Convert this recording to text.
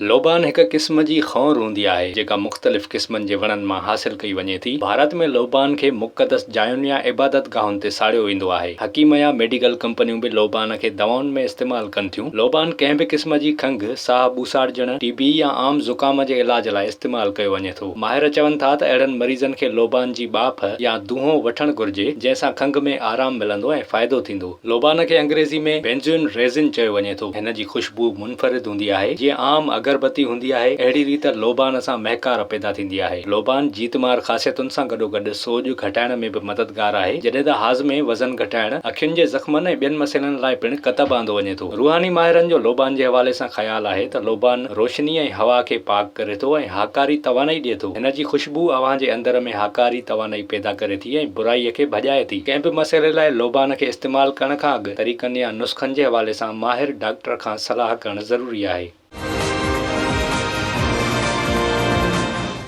لوبان هڪ قسم جي خونر هوندي آهي، جيڪا مختلف قسمن جي وڻن مان حاصل ڪئي وڃي ٿي. ڀارت ۾ لوبان کي مقدس جاين يا عبادت گاهن تي ساڙيو ويندو آهي. حڪيم يا ميڊيڪل ڪمپنيون به لوبان کي دوائن ۾ استعمال ڪن ٿيون. لوبان ڪنهن به قسم جي کنگهه، ساهه ٻوساڙجڻ، ٽي بي يا عام زڪام جي علاج لاء استعمال ڪيو وڃي ٿو. ماهر چون ٿا ته اهڙن مريضن کي لوبان جي ٻاڦ يا دونهون وٺڻ گهرجي، جنهن سان کنگهه ۾ آرام ملندو ۽ فائدو ٿيندو. لوبان کي انگريزي ۾ Benzoin Resin چيو وڃي ٿو. هن جي خوشبوء منفرد هوندي آهي. جيئن عام اگربتي هوندي آهي، اهڙي ريت لوبان سان مهڪار پيدا ٿيندي آهي. لوبان جيتمار خاصيتن سان گڏوگڏ سوڄ گهٽائڻ ۾ به مددگار آهي، جڏهن ته هاضمي، وزن گهٽائڻ، اکين جي زخمن ۽ ٻين مسئلن لاء پڻ ڪتب آندو وڃي ٿو. روحاني ماهرن جو لوبان جي حوالي سان خيال آهي ته لوبان روشني ۽ هوا کي پاڪ ڪري ٿو ۽ هاڪاري توانائي ڏئي ٿو. هن جي خوشبوء اوهان جي اندر ۾ هاڪاري توانائي پيدا ڪري ٿي ۽ برائيء کي ڀڄائي ٿي. ڪنهن به مسئلي لاء لوبان کي استعمال ڪرڻ کان اڳ طريقن يا نسخن جي حوالي سان ماهر ڊاڪٽر کان صلاح ڪرڻ ضروري آهي.